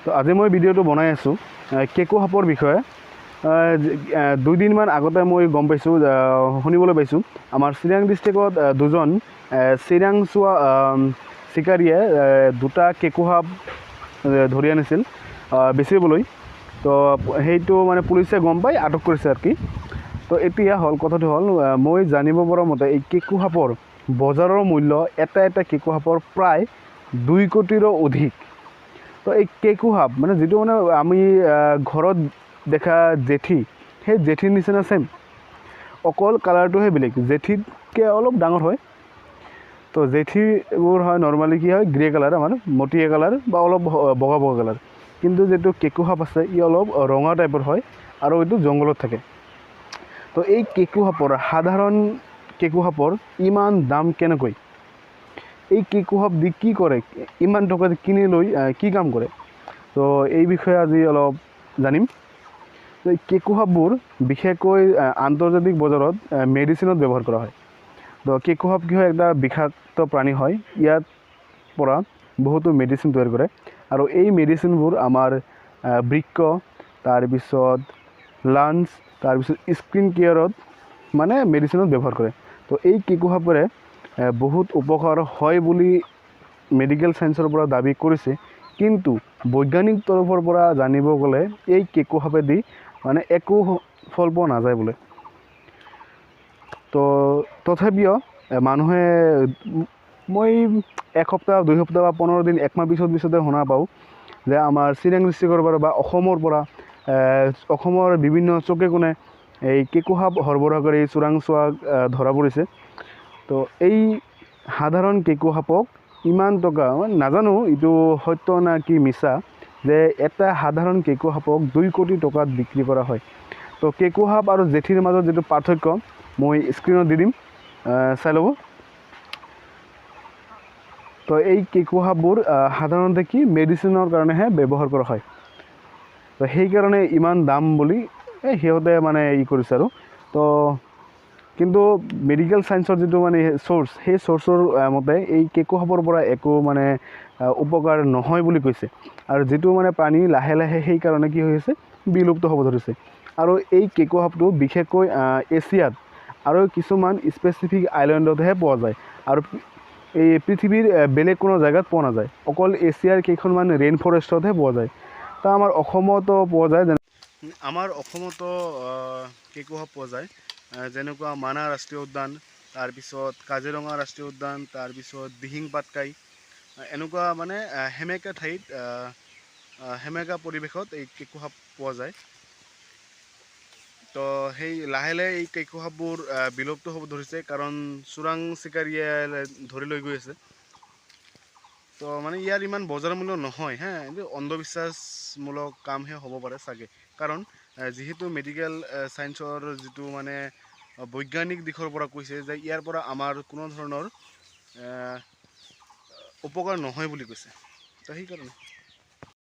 তো আজি মই ভিডিঅ'টো বনাই আছোঁ কেকো সাপৰ বিষয়ে। দুদিনমান আগতে মই গম পাইছোঁ, শুনিবলৈ পাইছোঁ আমাৰ চিৰাং ডিষ্ট্ৰিক্টত দুজন চিৰাংচোৱা চিকাৰীয়ে দুটা কেকো সাপ ধৰি আনিছিল বেচিবলৈ। তো সেইটো মানে পুলিচে গম পাই আটক কৰিছে আৰু কি। তো এতিয়া হ'ল কথাটো হ'ল, মই জানিব পৰা মতে এই কেকো সাপৰ বজাৰৰ মূল্য এটা এটা কেকো সাপৰ প্ৰায় 2 কোটিৰো অধিক। তো এই কেকো সাপ মানে যিটো মানে আমি ঘৰত দেখা জেঠী, সেই জেঠীৰ নিচিনা ছেম, অকল কালাৰটোহে বেলেগ, জেঠীতকৈ অলপ ডাঙৰ হয়। তো জেঠীবোৰ হয় নৰ্মেলি কি হয়, গ্ৰে কালাৰ, আমাৰ মটীয়া কালাৰ বা অলপ বগা বগা কালাৰ। কিন্তু যিটো কেকো সাপ আছে ই অলপ ৰঙা টাইপৰ হয় আৰু এইটো জংঘলত থাকে। তো এই কেকো সাপৰ, সাধাৰণ কেকো সাপৰ ইমান দাম কেনেকৈ? এই কেকো সাপ দি কি কৰে, ইমান টকা দি কিনি লৈ কি কাম কৰে? তো এই বিষয়ে আজি অলপ জানিম। তো এই কেকো সাপবোৰ বিশেষকৈ আন্তৰ্জাতিক বজাৰত মেডিচিনত ব্যৱহাৰ কৰা হয়। তো কেকো সাপ কি হয়, এটা বিষাক্ত প্ৰাণী হয়, ইয়াৰ পৰা বহুতো মেডিচিন তৈয়াৰ কৰে আৰু এই মেডিচিনবোৰ আমাৰ বৃক্ক, তাৰপিছত লাংছ, তাৰপিছত স্কিন কেয়াৰত মানে মেডিচিনত ব্যৱহাৰ কৰে। তো এই কেকো সাপেৰে বহুত উপকাৰ হয় বুলি মেডিকেল চায়েন্সৰ পৰা দাবী কৰিছে, কিন্তু বৈজ্ঞানিক তৰফৰ পৰা জানিব গ'লে এই কেকো সাপেদি মানে একো ফল পোৱা নাযায় বোলে। তো তথাপিও মানুহে, মই এসপ্তাহ 2 সপ্তাহ বা 15 দিন 1 মাহ পিছত পিছতে শুনা পাওঁ যে আমাৰ চিৰাং ডিষ্ট্ৰিক্টৰ পৰা বা অসমৰ পৰা, অসমৰ বিভিন্ন চুকে কোণে এই কেকো সাপ সৰবৰাহকাৰী চোৰাংচোৱা ধৰা পৰিছে। তো এই সাধাৰণ কেকো সাপক ইমান টকা, নাজানো এইটো সত্য না কি মিছা, যে এটা সাধাৰণ কেকো সাপক 2 কোটি টকাত বিক্ৰী কৰা হয়। তো কেকো সাপ আৰু জেঠীৰ মাজত যিটো পাৰ্থক্য মই স্ক্ৰীণত দি দিম, চাই ল'ব। তো এই কেকো সাপবোৰ সাধাৰণতে কি মেডিচিনৰ কাৰণেহে ব্যৱহাৰ কৰা হয়, তো সেইকাৰণে ইমান দাম বুলি এই সিহঁতে মানে ই কৰিছে আৰু। তো কিন্তু মেডিকেল চায়েন্সৰ যিটো মানে চ'ৰ্চ, সেই চ'ৰ্চৰ মতে এই কেকো সাপৰ পৰা একো মানে উপকাৰ নহয় বুলি কৈছে। আৰু যিটো মানে প্ৰাণী লাহে লাহে সেইকাৰণে কি হৈছে, বিলুপ্ত হ'ব ধৰিছে। আৰু এই কেকো সাপটো বিশেষকৈ এছিয়াত আৰু কিছুমান স্পেচিফিক আইলেণ্ডতহে পোৱা যায়, আৰু এই পৃথিৱীৰ বেলেগ কোনো জেগাত পোৱা নাযায়, অকল এছিয়াৰ কেইখনমান ৰেইন ফৰেষ্টতহে পোৱা যায়। তা আমাৰ অসমতো পোৱা যায়, আমাৰ অসমতো কেকো সাপ পোৱা যায়, যেনেকুৱা মানাহ ৰাষ্ট্ৰীয় উদ্যান, তাৰপিছত কাজিৰঙা ৰাষ্ট্ৰীয় উদ্যান, তাৰপিছত দিহিং পাটকাই, এনেকুৱা মানে সেমেকা ঠাইত, সেমেকা পৰিৱেশত এই কেকো সাপ পোৱা যায়। তো সেই লাহে লাহে এই কেকো সাপবোৰ বিলুপ্ত হ'ব ধৰিছে, কাৰণ চোৰাং চিকাৰীয়ে ধৰি লৈ গৈ আছে। তো মানে ইয়াৰ ইমান বজাৰ মূল্য নহয় হে, এইটো অন্ধবিশ্বাসমূলক কামহে হ'ব পাৰে চাগে, কাৰণ যিহেতু মেডিকেল চায়েন্সৰ যিটো মানে বৈজ্ঞানিক দিশৰ পৰা কৈছে যে ইয়াৰ পৰা আমাৰ কোনো ধৰণৰ উপকাৰ নহয় বুলি কৈছে, তো সেইকাৰণে।